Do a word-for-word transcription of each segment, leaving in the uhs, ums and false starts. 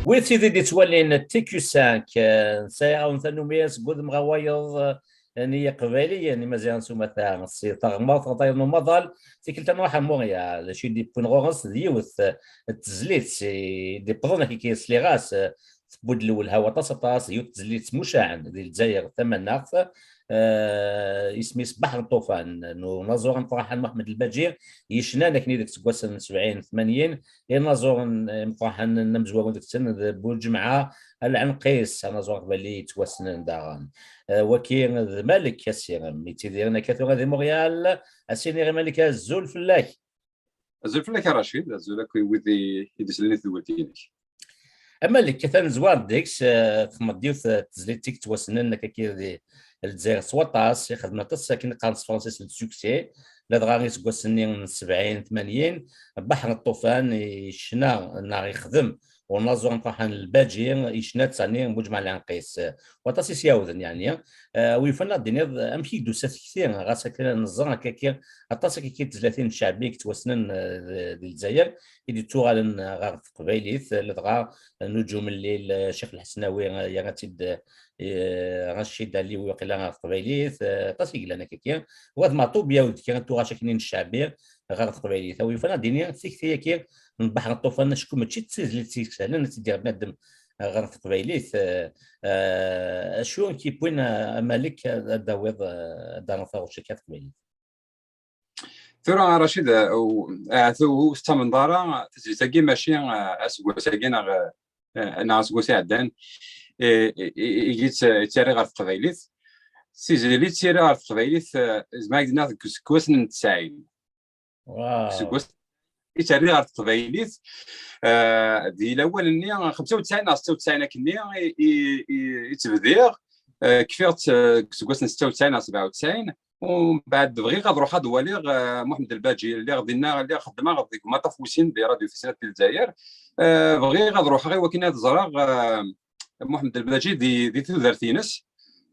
Wid tid i d-ittwalin T Q cinq, eh, nesɛa-wen tanumi seg wudem ɣer wayeḍ, eh, n Yiqbayliyen, Imaziɣen s umata, si taɣmert ɣer tayeḍ n umaḍal, tikkelt-a nruḥ ar Montréal, d acu i d-iwwin ɣur-s d yiwet, eh, n tezlit i d-iwwḍen, akka i sliɣ-as, eh, tewwi-d lwelha waṭas, aṭas, d yiwet n tezlit mucaɛen di Lezzayer tamaneɣt, eh, isem-is Baḥer n Ṭufan, n unaẓur ameqqran Muḥemmed Lbaǧi, yecnan akken deg iseggasen n sebɛin, tmanyin, inaẓuren, eh, imeqqranen amezwaru deg-sen d Buǧemɛa Lɛenqis, anaẓur aqbayli yettwassnen daɣen. Eh, waki d Malik Asirem, yettidiren akka tura di Montréal. Asirem Malik, azul fell-ak. Azul fell-ak a Racid, azul akk i wid i, i d-isellen i tedwilt-inek. A Malik, atan zwar deg-s, eh, txedmeḍ yiwet, eh, tezlit i yettwassnen akka di Lezzayer s waṭas, ixdem aṭas akken qqaren s tefransist d succès, ladɣa iseggasen-nni n sebɛin, tmanyin, Baḥer n Ṭufan yecna neɣ yexdem unaẓur ameqqran Lbaǧi, yecna-tt ɛni Buǧemɛa Lɛenqis. Waṭas i s-yawden, yeɛni. Eh, wi yufan ad d-tiniḍ amek i d-tusa tekti, ɣas akken neẓra akka, akka, aṭas akka, akka n tezlatin n ccɛbi i yettwassnen, eh, di, di Lezzayer, i d-yettuɣalen ɣer teqbaylit, ladɣa Nuǧum Lleil, eh, Ccix Lḥesnawi, eh, yerra-tt-id, eh, Racid Ɛliwi waqila ɣer teqbaylit, eh, aṭas i yellan akka-agi. Wad Meɛṭub yawd kra n tuɣac akken n ccɛbi ɣer teqbaylit. A wi yufan ad d-tini tikti-agi n Baḥer n Ṭufan, acku mačči d tizlit i yeshlen ad tt-id-yerr bnadem ɣer teqbaylit. Eh, eh, acu i k-yewwin, eh, a Malik, ad, ad d-tawiḍ, eh, ad d-taruḍ taɣect akka ɣer teqbaylit? Tura, a Racid, eh, u-, ahat u-, ur tettamneḍ ara, tizlit-agi mačči, eh, aseggas-agi neɣ, eh, neɣ aseggas iɛeddan, eh, i, i, i, i, i tt-, i tt-yerri ɣer teqbaylit. Tizlit i tt-yerri ɣer teqbaylit, eh, zemreɣ ad k-d-iniɣ deg useggas n tesɛin. Wow. Deg useggas i tt-yerri ɣer teqbaylit, eh, di lawal-nni, xemsa u tesɛin neɣ setta u tesɛin akkenni i, i, i, i tt-bdiɣ, eh, kfiɣ-tt, eh, deg useggas n setta u tesɛin neɣ sebɛa u tesɛin. Umbeɛd bɣiɣ ad ruḥeɣ ad waliɣ, eh, Muḥemmed Lbaǧi. Lliɣ dinna, lliɣ xeddmeɣ deg umaṭṭaf wis sin di Radio Tisellat di Lezzayer. Eh, bɣiɣ ad ruḥeɣ i wakken ad ẓreɣ, eh, Muḥemmed Lbaǧi di, di tudert-ines.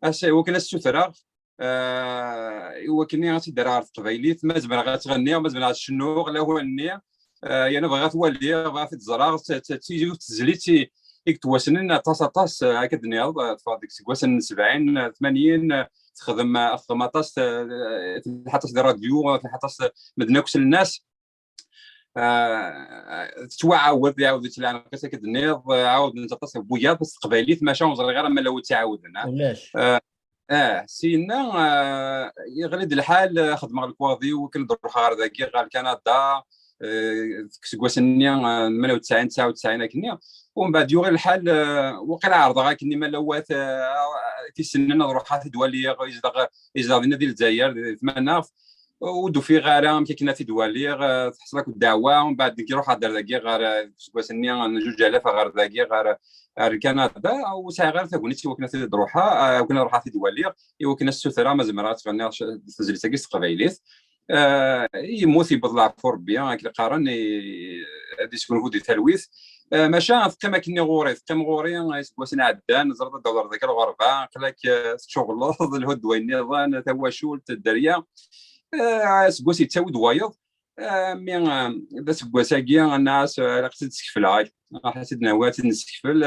As-, i wakken ad ssutreɣ, eh, i wakken ad tt-id-rreɣ ɣer teqbaylit, ma zemreɣ ad tt-ɣenniɣ, ma zemreɣ ad cennuɣ lawan-nni. Eh, yerna bɣiɣ ad t-waliɣ, bɣiɣ ad t-id-ẓreɣ, d, d, d, d tizlit i, i yettwassnen aṭas, aṭas, eh, akka d-tenniḍ, eh, teffeɣ deg iseggasen n sebɛin, eh, tmanyin, eh, texdem, eh, texdem aṭas, eh, telḥa aṭas di rradyu, eh, telḥa aṭas, eh, medden akk sellen-as. Eh, tettwaɛawed, iɛawed-itt Lɛenqis akka d-tenniḍ, eh, ɛawden-tt aṭas n wiyaḍ s teqbaylit, maca ur ẓriɣ ara ma la ur tt-iɛawden, ah. Ulac. Eh, Ah, syenna, ah, yeɣli-d lḥal, ah, xedmeɣ lekwaɣeḍ-iw, akken ad ruḥeɣ ɣer dagi, ɣer Kanada, eh, deg iseggasen-nni, ah, tmanya u tesɛin, tesɛa u tesɛin akkenni. Umbeɛd yuɣal lḥal, ah, waqila ɛerḍeɣ akkenni ma lawat, ah, tisnin ad ruḥeɣ ad t-id-waliɣ, izdeɣ, izdeɣ dinna di Lezzayer, di tmaneɣt. Ur d-ufiɣ ara amek akken ad t-id-waliɣ, eh, tḥeṣleɣ akk ddeɛwa, umbeɛd nekk ruḥeɣ-d ar dagi ɣer, eh, deg useggas-nni n zuǧ alaf ɣer dagi ɣer, ar Kanada, ur sɛiɣ ara tagnit i wakken ad t-id-ruḥeɣ, eh, i wakken ad ruḥeɣ ad t-id-waliɣ, i wakken ad ssutreɣ ma zemreɣ ad tt-ɣenniɣ c-, tezlit-agi s teqbaylit. Eh, yemmut, yewweḍ leɛfu Rebbi, akken qqaren, i, ad yesgunfu di talwit. Eh, maca teqqim akkenni ɣur-i, teqqim ɣur-i, eh, iseggasen iɛeddan, ẓriɣ ad d-taweḍ deg lɣerba, aql-ak, eh, teččuɣleḍ, lhu-d d wayen nniḍen, tawacult, dderya. Eh, aseggas yettawi-d wayeḍ. Eh, mi, eh, d aseggas-agi, nniɣ-as, eh, ilaq ad tt-id-skefleɣ, ilaq ad tt-id-nawi, ad tt-id-nessekfel.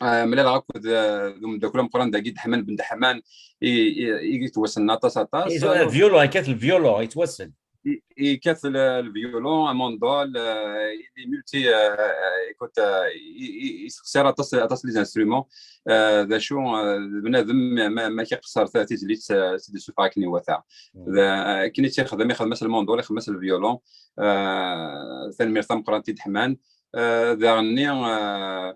Eh, mlaleɣ akked, eh, d umeddakel ameqqran dagi, Deḥman Ben Deḥman, i, i, i yettwassnen aṭas, aṭas. Violon, yekkat lviolon, yettwassen. I, yekkat le, lviolon, amandol, eh, il est multi, eh, eh, écoute, eh, i, i, yessexsir aṭas, aṭas les instruments. Eh, d acu, eh, d bnadem ma, ma, ma k-iqeṣṣer ta-, tizlit, eh, s-, d-isuffeɣ akken iwata. Mm. D, eh, akken i tt-ixdem, ixdem-as lmandol, ixdem-as lviolon. Eh, tanemmirt tameqqrant i Deḥman. Eh, daɣenni, eh,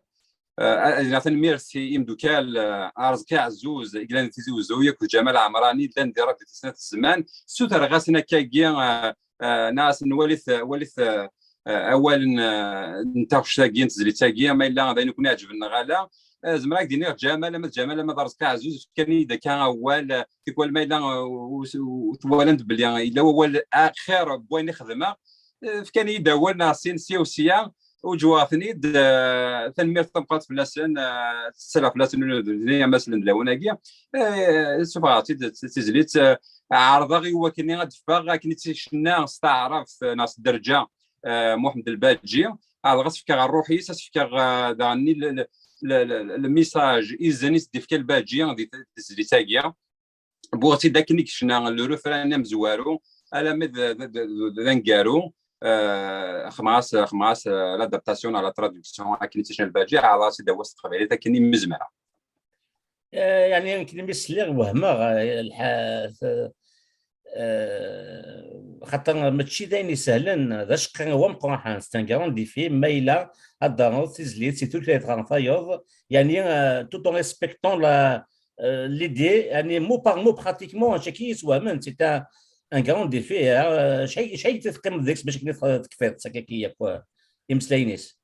eh, ad iniɣ tanemmirt i imdukal, eh, Arezqi Ɛezzuz, i yellan di Tizi Uzzu, akked Ǧamal Ɛemrani, llan di Rradyu Tisellat n Zzman. Ssutreɣ-asen akkagi, eh, eh, nniɣ-asen walit, walit, eh, eh, awal n, eh, n taɣect-agi, n tezlit-agi, ma yella d ayen i ken-iɛeǧben neɣ ala. Eh, zemreɣ ad k-d-iniɣ Ǧamal, ama d Ǧamal, ama d Arezqi Ɛezzuz, fkan-iyi-d akka awal, eh, tikwal ma yella, eh, u-, u-, u-, twalan-d belli yella wawal axir n wayen i xedmeɣ. Eh, fkan-iyi-d awal neɣ sin, sya u sya, uǧweɣ-ten-id. Eh, tanemmirt tameqqrant fell-asen, eh, ttsalaɣ fell-asen ula d nitni ama slen-d lawan-agi. Eh, ssufɣeɣ-tt-id, t-, tizlit, eh, ɛerḍeɣ i wakken ad d-teffeɣ akken i tt-icenna s taɛrabt, eh, neɣ s dderǧa, eh, Muḥemmed Lbaǧi. ɛerḍeɣ ad s-fkeɣ ṛṛuḥ-is, ad s-fkeɣ, eh, daɣen le, le, le, le, le message, izen i s-d-ifka Lbaǧi di tezlit-agi. Wwiɣ-tt-id akken i yecna le refrain amezwaru, alamma d, d, d, d, d aneggaru, eh, xedmeɣ-as, xedmeɣ-as, eh, l'adaptation à la traduction, akken i tt-yecna Lbaǧi, ɛerḍeɣ-as-id awal s teqbaylit akken i mi zemreɣ. Eh, yeɛni, nekk mi sliɣ wehmeɣ, eh, lḥa-, eh, xaṭer mačči d ayen isehlen, d aceqqi u ameqqran, c'est un grand défi, ma yella ad d-ternuḍ tizlit si tutlayt ɣer tayeḍ, yeɛni, eh, tout en respectant la, eh, l'idée, yeɛni, mot par mot, pratiquement, acu akka i yeswehmen, c'est un, un grand défi, eh, acḥal, acḥal i teqqimeḍ deg-s bac akken i tekfiḍ, s akka akk, eh, imeslayen-is?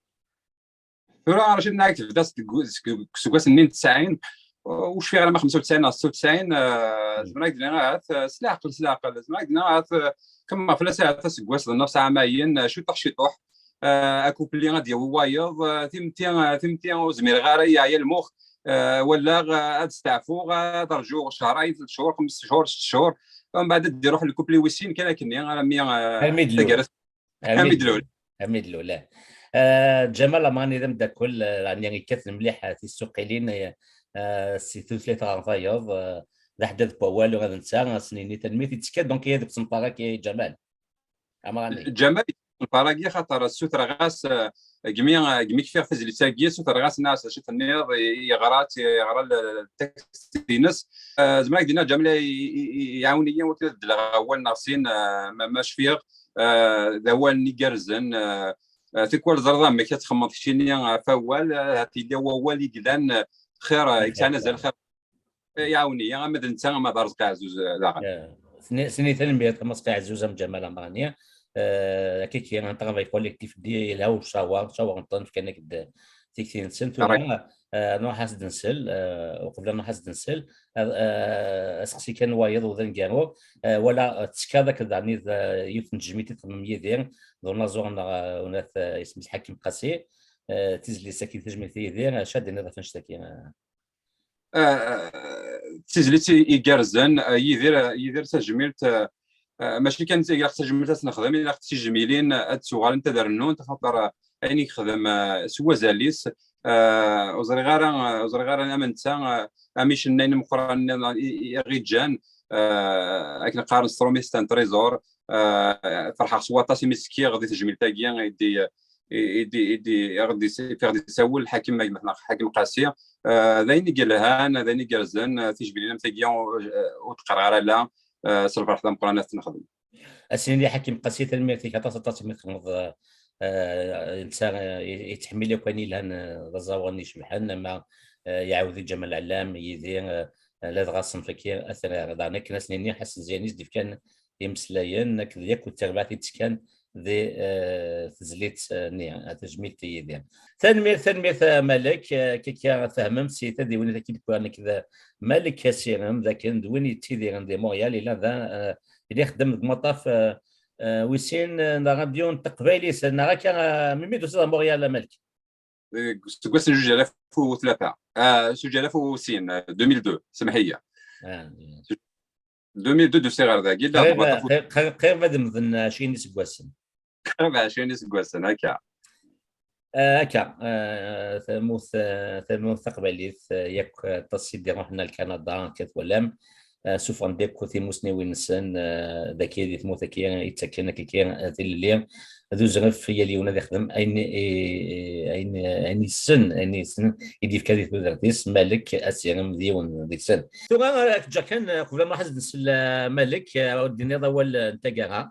Tura, Racid, nniɣ-ak tebda seg, seg, seg useggas-nni n tesɛin, ur cfiɣ ara ma xemsa u tesɛin neɣ setta u tesɛin, eh, zemreɣ ad k-d-iniɣ ahat, eh, s leɛqel, s leɛqel, zemreɣ ad k-d-iniɣ ahat, eh, kemmeɣ fell-as ahat aseggas d nneṣ ɛamayen, eh, ciṭuḥ, ciṭuḥ, eh, akupli ad d-yawi wayeḍ, eh, timetti, eh, timetti ur zmireɣ ara, yeɛya lmux, eh, walaɣ, eh, ad steɛfuɣ, eh, ad rǧuɣ cehrayen, tlata cchur, xems cchur, setta cchur, umbeɛd ad d-iruḥ lkupli wis sin kan akkenni, armi, eh, armi d-lul. Taggara Armi d-lul. Armi d-lul, eh. Eh, Ǧamal Amrani d ameddakel, eh, yeɛni yekkat mliḥ, eh, tisuqilin, eh, eh, si tutlayt ɣer tayeḍ, eh, d aḥeddad n wawal, ula d netta, ad s-nini tanemmirt, yettekka, donc, yad deg usenfar-agi, Ǧamal Amrani. Ǧamal, usenfar-agi, xaṭer ssutreɣ-as, eh, degmi, eh, degmi kfiɣ tazlit-agi, ssutreɣ-as, nniɣ-as, acu tenniḍ, i-, yeɣra-tt, yeɣra l-, l-, texte-ines. Eh, zemreɣ ad k-d-iniɣ, Ǧamal i-, i-, i-, iɛawen-iyi wakken ad beddleɣ awal neɣ sin, eh, ma, ma cfiɣ, eh, d awalen igerrzen, eh, eh, tikwal ẓriɣ amek ad txemmeḍ keččini ɣef wawal, eh, ahat yella wawal i yellan, eh, xir, eh, i yesɛan azal xir. Eh, iɛawen-iyi, ama d netta, ama d Arezqi Ɛezzuz, eh, daɣen. Eh, sni, sni tanemmirt, ama Arezqi Ɛezzuz, am Ǧamal Amrani. Eh, akka ki, un travail collectif di, yelha ucawer, cawer-nten, fkan-ak-d tikti-nsen. Tura, eh, nruḥ ad s-d-nsel, eh, uqbel ad nruḥ ad s-d-nsel, eh, eh, aseqsi kan wayeḍ u d aneggaru, eh, wala, eh, tettekkaḍ akked daɣen d, eh, yiwet n tejmilt i txemmem yid-i, d unaẓur-nneɣ, eh, unat, eh, isem-is Ḥakim Qasi, eh, tizlit-agi tajmilt i Yidir, eh, acu ad d-tiniḍ ɣef annect-agi, eh? Eh, d tizlit i-, igerrzen, eh, Yidir, eh, Yidir tajmilt, eh, eh, mačči kan ilaq tajmilt ad tt-nexdem, ilaq tijmilin, eh, ad ttuɣalent ad rennunt, axaṭer, eh, ayen i yexdem, eh, s wazal-is, eh, ur ẓriɣ ara, eh, ur ẓriɣ ara ama netta, eh, am icennayen imeqqranen nniḍen i, i, i ɣ-iǧǧan, eh, akken qqaren s tṛumit, c'est un trésor. Eh, ferḥeɣ s waṭas imi ttekkiɣ di tejmilt-agi i d-, i, i d-, i d-, i ɣ-d-, i ɣ-d-isawel Ḥakim Agmeḥ neɣ Ḥakim Qasi. Eh, d ayen i yelhan, d ayen igerrzen, eh, tijmilin am tagi ur, eh, ur d-qqareɣ ara la, eh, s lferḥ d ameqqran ad t-nexdem. Ad s-nini Ḥakim Qasi, tanemmirt-ik aṭas, aṭas imi txedmeḍ, eh, eh, netta, eh, yettḥemmil akk ayen yelhan, eh, d aẓawan icebḥen, ama, eh, iɛawed-it Ǧamal Ɛellam, Yidir, eh, ladɣa ṣṣenf-agi, atan daɣen akken ad s-nini Ḥasen Ziyani i s-d-ifkan imeslayen akked yakk terbaɛt i d-tekkan di, eh, tezlit, eh, nni, eh, tajmilt i Yidir. Tanemmirt, tanemmirt a Malek, eh, akka fehmeɣ si tadiwin i d-wwiɣ nekk d Malek Asirem, d akken d win yettidiren di Montréal, yella da, eh, yella ixeddem deg umaṭṭaf, eh, eh, wis sin, eh, n ṛṛadyu n teqbaylit, neɣ akka, eh, melmi d-tusiḍ ɣer Montréal a Malek? Deg useggas n zuǧ alaf u tlata, ah, zuǧ alaf u sin, ah, deux mille deux, semmeḥ-iyi. Ah, deux mille deux d-usiɣ ɣer dagi, la, qrib, qrib, qrib, qrib ad mden ɛecrin iseggasen. Qrib ɛecrin iseggasen, akka. Ah, akka, ah, tamurt, ah, tamurt taqbaylit, ah, yakk, ah, aṭas i d-iruḥen ar Kanada, akka twalam. Eh, suffɣen-d akk timusniwin-nsen, eh, dagi di tmurt-agi, i ttaken akka, eh, tilelli d uzref, yal yiwen ad ixdem ayen i, ayen, ayen yessen, ayen yessen i d-yefka di tudert-is. Malek Asirem d yiwen deg-sen. Tura, eh, ad k-ǧǧeɣ kan, eh, qbel ad nruḥ ad nsel, eh, Malek, eh, ad d-tiniḍ awal, eh, n taggara.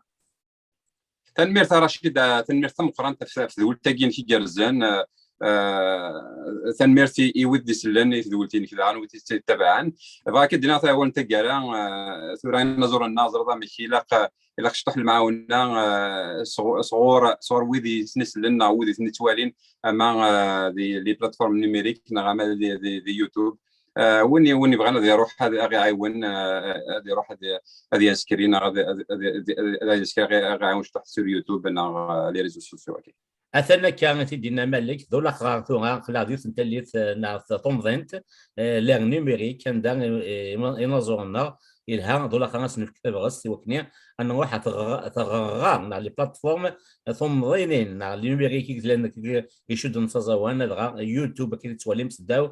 Tanemmirt a Racid, ah, tanemmirt tameqqrant ɣef, ɣef tedwilt-agi-inek igerrzen. Ah, ah, tanemmirt i, i wid d-isellen i tedwilt-inek daɣen, wid i tt-ittabaɛen. Bɣiɣ ad k-d-iniɣ awal n taggara, ah, tura inaẓuren-nneɣ, ẓriɣ amek ilaq, ah, ilaq ciṭuḥ lemɛawna, ah, sɣu-, sɣur, sɣur wid i sen-isellen neɣ wid i ten-ittwalin, ama, ah, di les plateformes numériques neɣ ama di, di, di YouTube. Ah, win, win yebɣan ad iruḥ ad, ad iɛiwen, ah, ad iruḥ ad, ad yenskri neɣ ad, ad, ad, ad, ad yenskri, ad iɛiwen ciṭuḥ sur YouTube neɣ, ah, les réseaux sociaux-agi. Atan akka i t-id-yenna Malek, d ulaxeɣ tura, aql-aɣ di yiwet n tallit, eh, neɣ tumḍint, eh, l'ère numérique, anda, eh, inaẓuren-nneɣ yelha, d ulaxer ad s-nefk tabɣest i wakken ad nruḥ ɣer tɣ-, tɣerɣa neɣ les plateformes tumḍinin neɣ les numériques i yellan deg icudden s aẓawan, dɣa YouTube akken i tettwalim seddaw,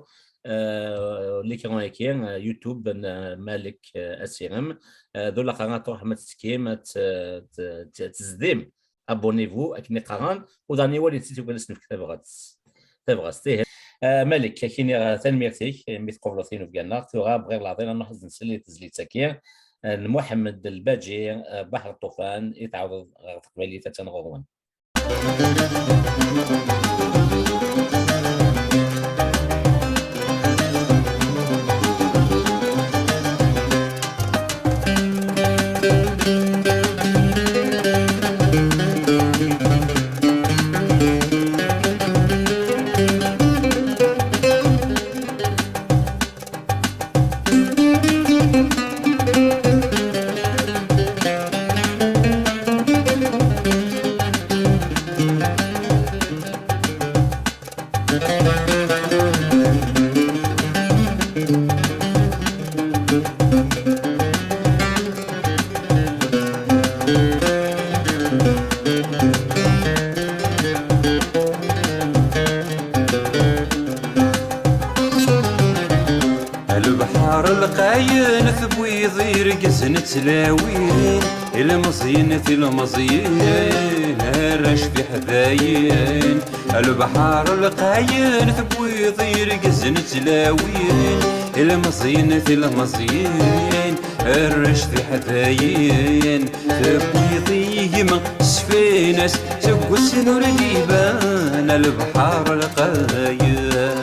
euh, l'écran-agi, euh, YouTube n, euh, Malek, euh, Asirem. Euh, d ulaxer ad truḥem ad tettekkim, ad t-, t-, t-, tezdim abonnez-vous, akken i qqaren, u daɣen i walit-tt i wakken ad s-nefk tabɣest. Tabɣest, ih. Ah, Malek, ad k-iniɣ, ah, tanemmirt-ik, imi tqubleḍ tinubga-nneɣ. Tura, bɣiɣ leɛḍil ad nruḥ ad nsel i tezlit-agi, ah, n Muḥemmed Lbaǧi, ah, Baḥer Ṭufan, i tɛawdeḍ ɣer teqbaylit, attan ɣur-wen. Lebḥer lqayen tewwiḍ irgez n tlawin, ilmeẓyen tilmeẓyin, arrac tiḥdayin. Lebḥer lqayen tewwiḍ irgez n tlawin, ilmeẓyen tilmeẓyin, arrac tiḥdayin. Tewwiḍ igem s tfinas, seg wassen ur d-iban lebḥer lqayen.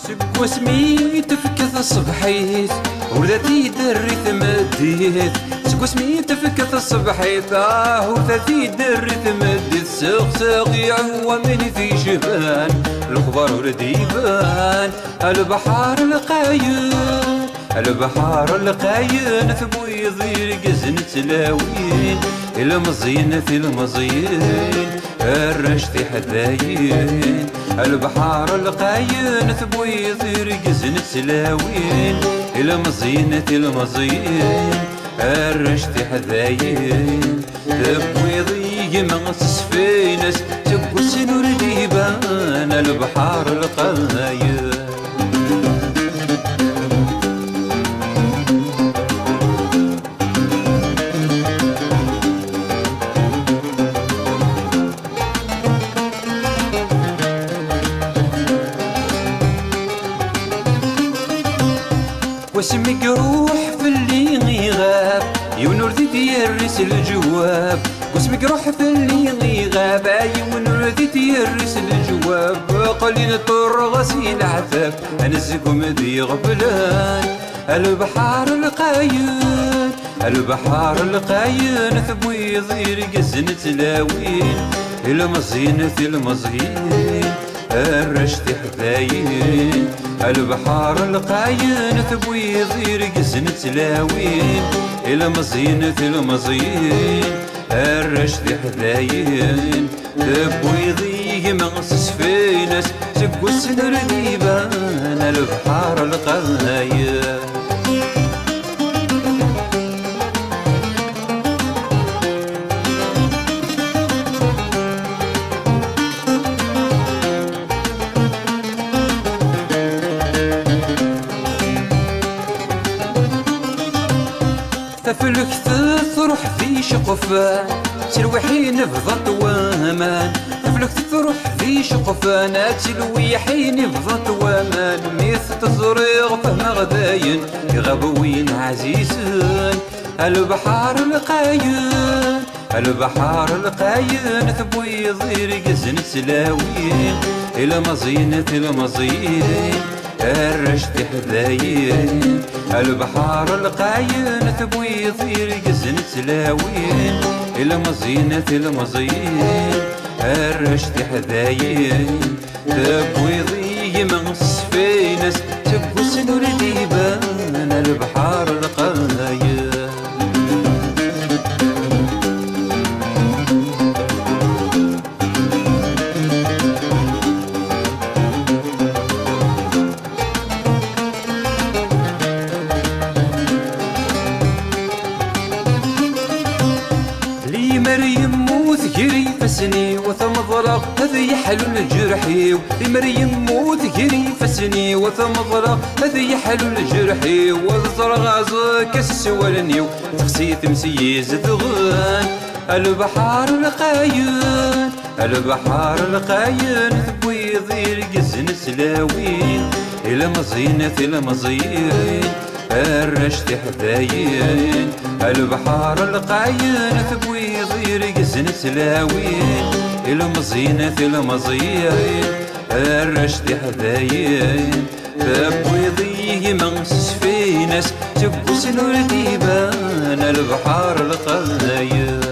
Seg wasmi i tefka taṣebḥit, ur d ad t-id-terri tmeddit. Seg wasmi i tefka taṣebḥit, ah, ur d ad t-id-terri tmeddit. Seɣseɣ iɛuwamen i t-icban, lexbar ur d-iban. A lebḥer lqayen, a lebḥer lqayen, tewwiḍ irgazen d tlawin, ilmeẓyen tilmeẓyin, arrac tiḥdayin. A lebḥer lqayen, tewwiḍ irgazen d tlawin, ilmeẓyen tilmeẓyin, arrac tiḥdayin. Tewwiḍ igem s sfinas, seg wassen ur d-iban lebḥer lqayen. Wasmi iruḥ fell-i iɣab, yiwen ur d-yerri s leǧwab. Wasmi iruḥ fell-i iɣab, a yiwen ur d-yerri s leǧwab. Aql-i neṭṭurreɣ-as i leɛtab, anezgum d-iɣeblan. A lebḥer lqayen, a lebḥer lqayen, tewwiḍ irgazen d tlawin, ilmeẓyen tilmeẓyin, arrac tiḥdayin. A lebḥer lqayen, tewwiḍ irgazen d tlawin, ilmeẓyen tilmeẓyin, arrac tiḥdayin. Tewwiḍ igem s sfinas, seg wassen ur d-iban lebḥer lqayen. Taflekt truḥ d iceqfan, ttilwiḥin bḍant waman. Taflekt truḥ d iceqfan, ad ttilwiḥin bḍant waman. Mi t-ẓriɣ fehmeɣ dayen, iɣab win ɛzizen. A lebḥer lqayen, a lebḥer lqayen, tewwiḍ irgazen d tlawin, ilmeẓyen tilmeẓyin, arrac tiḥdayin. A lebḥer lqayen, tewwiḍ irgazen d tlawin, ilmeẓyen tilmeẓyin, arrac tiḥdayin. Tewwiḍ igem s sfinas, seg wassen ur d-iban Lebḥer lqayen. Limer yemmut gar ifassen-iw, tameḍra ad yeḥlu lǧerḥ-iw. Limer yemmut gar ifassen-iw, tameḍra ad yeḥlu lǧerḥ-iw. Ad ẓreɣ aẓek s wallen-iw, texsi tmes yezedɣen. A lebḥer lqayen, a lebḥer lqayen, tewwiḍ irgazen s tlawin, ilemẓiyen, tilemẓiyin, arrac tiḥdayin. A lebḥer lqayen, tewwiḍ irgazen s tlawin, ilemẓiyen, tilemẓiyin, arrac tiḥdayin. Tewwiḍ-iyi gma s sfinas, seg wussan ur d-iban, a lebḥer lqayen.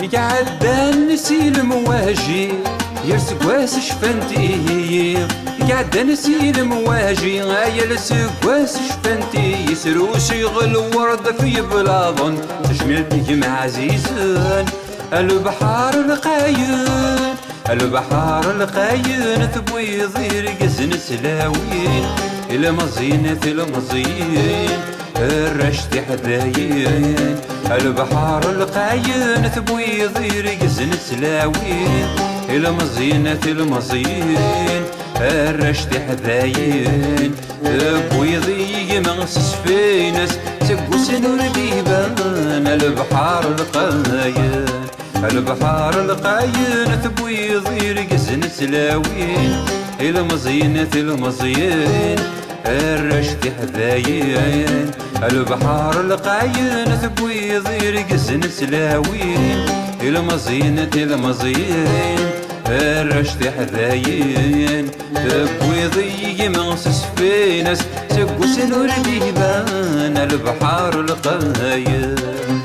I iɛeddan si lemwaji, yir seggas cfant-iyi. I iɛeddan si lemwaji, a yal seggas cfant-iyi. Srusiɣ lwerd f yeblaḍen, tejmilt gma ɛzizen. A lebḥer lqayen, a lebḥer lqayen, tewwiḍ irgazen s tlawin, ilemẓiyen, tilemẓiyin, arrac tiḥdayin. A lebḥer lqayen, tewwiḍ irgazen s tlawin, ilemẓiyen, tilemẓiyin, arrac tiḥdayin. Tewwiḍ-iyi gma s sfinas, seg wussan ur d-iban, a lebḥer lqayen. A lebḥer lqayen, tewwiḍ irgazen s tlawin, ilemẓiyen, tilemẓiyin, arrac tiḥdayin. A lebḥer lqayen, tewwiḍ irgazen s tlawin, ilemẓiyen, tilemẓiyin, arrac tiḥdayin. Tewwiḍ-iyi gma s sfinas, seg wussan ur d-iban, a lebḥer lqayen.